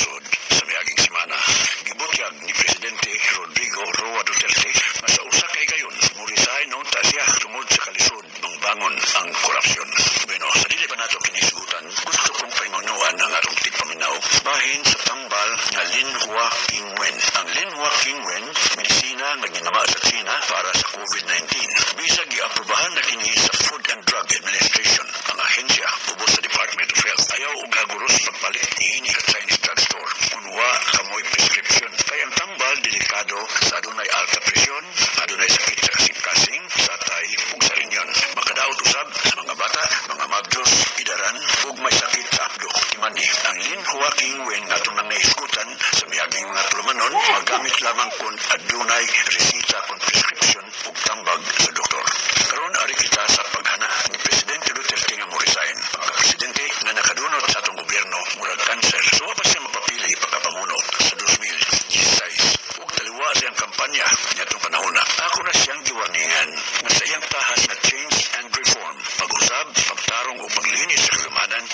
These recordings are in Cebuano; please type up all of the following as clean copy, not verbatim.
lungsod sa miaging semana. Gibutyag ni Presidente Rodrigo Roa Duterte nga sa usa ka higayon mo-resign unta siya tungod sa kalisod bangbangon ang korupsyon. Bueno, sa dili pa nato kini hisgutan, gusto kong pahimunuan ang atong tigpaminaw bahin sa tambal nga Linhua Qingwen. Ang Linhua Qingwen, medisina nga ginama sa China para sa COVID-19. Bisag giaprobahan na kini sa Food and Drug Administration, ang ahensya ubos sa Department of Health. Ayaw og haguros pagpalit niini sa Chinese drugstore kung wa kamoy prescription. Kay ang tambal delikado sa adunay alta presyon, adunay sakit sa kasing-kasing, sa atay ug sa rinyon. Makadaot usab sa mga bata, mga mabdos, idaran ug may sakit sa apdo. Timani, ang Linhua Qingwen nga atong nang nahisgutan sa miaging mga tulumanon, magamit lamang kung adunay resita kon prescription ug tambag sa doktor. Karon ari kita sa paghana ni Presidente Duterte nga mo-resign. Pagka-presidente nga nakadunot sa atong gobyerno murag kanser. So wa pa siya mapapili pagkapamuno sa 2016. Ug taliwa sa iyang kampanya niadtong panahona. Ako na siyang giwarningan nga sa iyang tahas na change and reform, pag-usab, pagtarong o paglinis sa kagamanan,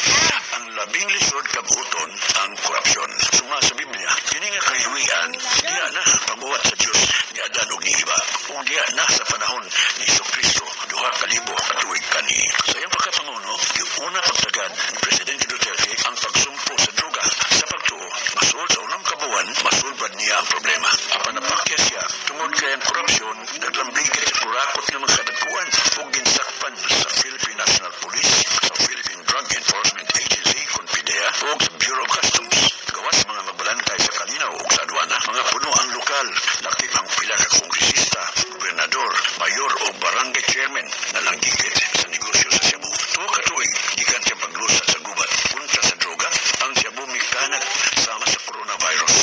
ang labing lisod kabuoton ang korupsyon. Suma sa Biblia, kini nga kahiwian, diha na pagbuhat sa Dios ni Adan ug ni Eva. Ug diha na sa panahon ni Kristo, 2000 ka tuig kani. Sa iyang pagkapanguno, giuna pagtagad ni Presidente Duterte ang pagsumpo sa droga. Sa pagtuo, masul sa 6 ka buwan, masulbad niya ang problema. Apan napakya siya tungod kay ang korupsyon naglambigit sa kurakot nga mga kadagkuan ug ginsakpan sa Philippine National Police, sa Philippine Drug Enforcement Agency kon PDEA ug sa Bureau of Customs. Gawas mga magbalantay sa kalinaw ug sa aduana, mga puno ang lokal, lakip ang pila ka kongresista, gobernador, mayor o barangay chairman na langgikit sa negosyo sa shabu. 2 ka tuig, gikan siya paglusad sa gubat kontra sa droga, ang shabu mikanat sama sa coronavirus.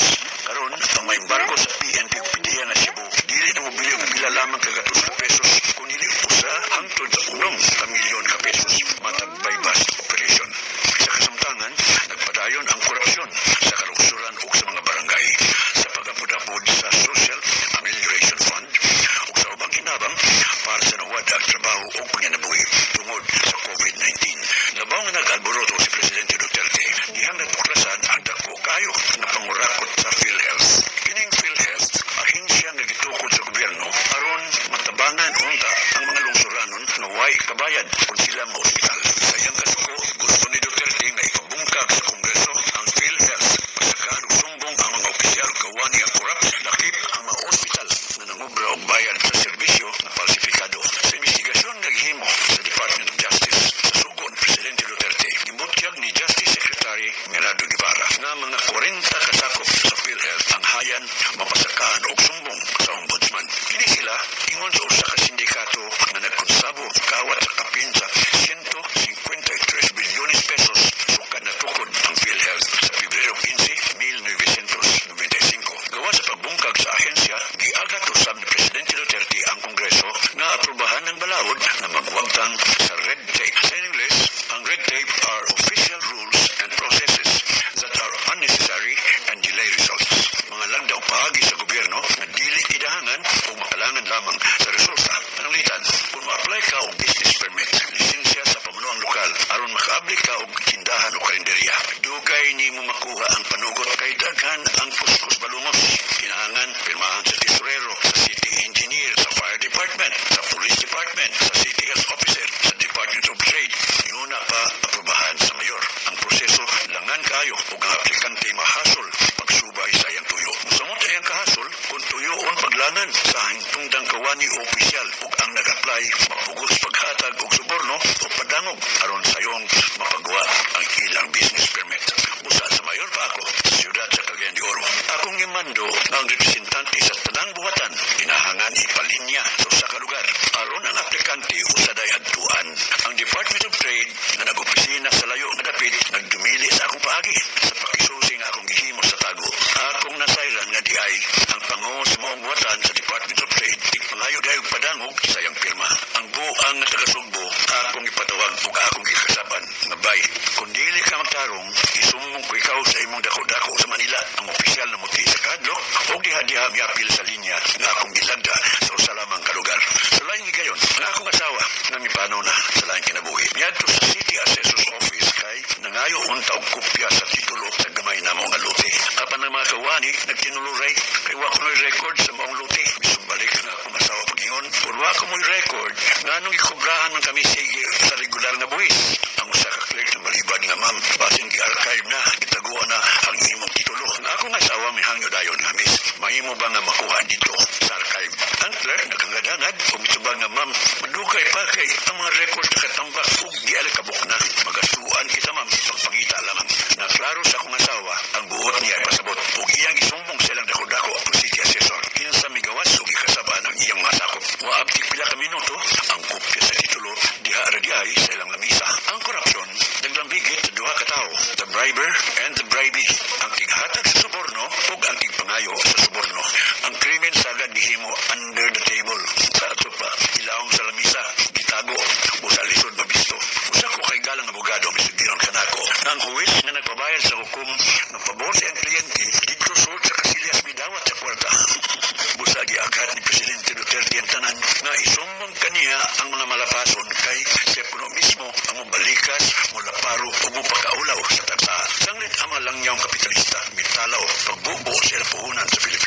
Karon, ang may embargo sa PNP ug PDEA nga shabu, dili na mobili og pila lamang ka gatos ka pesos, kun dili 1 hangtod sa 6 ka milyon ka pesos matag buy-bust operation. Sa kasamtangan, nagpadayon ang korupsyon sa kalungsuran ug sa mga barangay sa pag-apod-apod sa Social Amelioration Fund ug sa ubang kinabang para sa nawad ang trabaho ug panginabuhi tungod sa COVID-19. Labaw nga nag-alboroto si Presidente Duterte dihang natuklasan ang dako kayo na pangurakot sa PhilHealth. Kining PhilHealth, ahensya nga gitukod sa gobyerno aron matabangan unta ang mga lungsuranon nga way kabayad kung sila ma-ospital. Sa iyang kasuko, gusto ni Duterte nga ipabungkag sa Kongreso ang PhilHealth. Pasakaan og sumbong ang mga opisyal kawani ang corrupt, lakip ang mga ospital na nangubra og bayad sa serbisyo na falsifikado. Sa investigasyon nga gihimo sa Department of Justice sa sugo ni Presidente Duterte, gibutyag ni Justice Secretary Menardo Guevarra nga mga 40 kasakop sa PhilHealth ang hayan mapasakaan og sumbong sa ombudsman. Kini sila ingon sa usa ka sindikato nga nagkonsabo kawat sa kapin sa 153 bilyones pesos sukad natukod ang PhilHealth sa Pebrero 15, 1995. Gawas sa pagbungkag sa ahensya, giagat usab ni Presidente Duterte ang Kongreso nga aprobahan ng balaod nga magwagtang sa red tape. Sa English, ang red tape are official rules and processes that are unnecessary and delay results. Mga lagda o paagi sa gobyerno nga dili idahangan o makalangan lamang sa resulta. Pananglitan, kung ma-apply ka og business permit, lisensya sa pamunuang lokal, aron makaabli ka og tindahan o karinderya, dugay nimo makuha ang panugot kay daghan ang kuskus balungos. Kinahanglan pirmahan sa tesorero, sa city engineer, sa fire department, sa police department, sa city health officer, sa Department of Trade. Yuna pa aprobahan sa mayor. Ang proseso langan kayo ug ang aplikante mahasol pagsubay sa iyang tuyo. Musamot iyang kahasol kung tuyoon paglangan sa hintungdang kawani o opisyal ug ang nag-apply mapugos paghatag og suborno o padangog aron sayong mapagawa ang ilang business permit. Busa sa mayor pa ako sa siyudad sa Cagayan de Oro. Akong gimando nga ang representante sa tanang buhatan kinahangan ipalinya sa usa ka lugar aron ang aplikante usa day adtuan. Ang Department of Trade nga nag-opisina sa layo nga dapit nagdumili sa akong paagi sa pakisusi nga akong gihimo sa tago. Akong nasayran nga diay ang pango sa maong buhatan sa Department of Trade tigpangayo dayon og padangog sa iyang pirma. Ang buang nga taga Sugbo akong ipatawag ug akong gikasaban nga, "Bay, kung dili ka magtarong, isumbong ko ikaw sa imong dako-dako sa Manila." Ang opisyal namuti sa kahadlok ug diha-diha miapil sa linya nga akong gilagda sa usa lamang ka lugar. Sa laing higayon, ang akong asawa nga mipanaw na sa laing kinabuhi, miadto sa City Assessor's Office kay nangayo unta og kopya sa titulo sa gamay namo nga lote. ani nagtinuluray kay wa kunoy record sa maong lote. Misumbalik ang akong asawa pag-ingon, kung wa kunoy record, nganong gikobrahan man kami sige sa regular nga buwis? Ang usa ka clerk na balibad nga, "Ma'am, basin gi-archive na, gitaguan na ang imong titulo." Ang akong asawa mihangyo dayon nga, "Miss, mahimo ba nga makuha dito sa archive?" Ang clerk naghangad-hangad, mitubag nga, "Ma'am, madugay pa kay ang mga record nakatambak ug gialikabok na. Magastuan kita, ma'am, pagpangita lamang." Naklaro sa akong asawa ang buot niya ipasabot ug iyang isumbong sa ilang dako-dako ang city assessor. Kinsa migawas ug gikasab-an ang iyang mga sakop. Wa abtik pila ka minuto, ang kopya sa titulo diha ra diay sa ilang lamisa. Ang korupsyon naglambigit sa duha ka tawo, the briber and the bribee, ang tighatag sa suborno ug ang tigpangayo sa suborno. Ang krimen sagad gihimo under the table. Sa ato pa, ilawom sa lamisa, gitago, busa lisod mabisto. Usa ko kahigalang abogado misugiron kanako nga ang huwes nga nagpabayad sa hukom nga pabor sa iyang kliyente didto sulod sa kasilyas midawat sa kwarta. Busa giaghat ni Presidente Duterte ang tanan nga isumbong kaniya ang mga malapason kay siya kuno mismo ang mobalikas, molaparo ug mopakaulaw sa tagsa. Sanglit ang mga langyawng kapitalista mitalaw pagbubo sa ilang puhunan sa Pilipinas.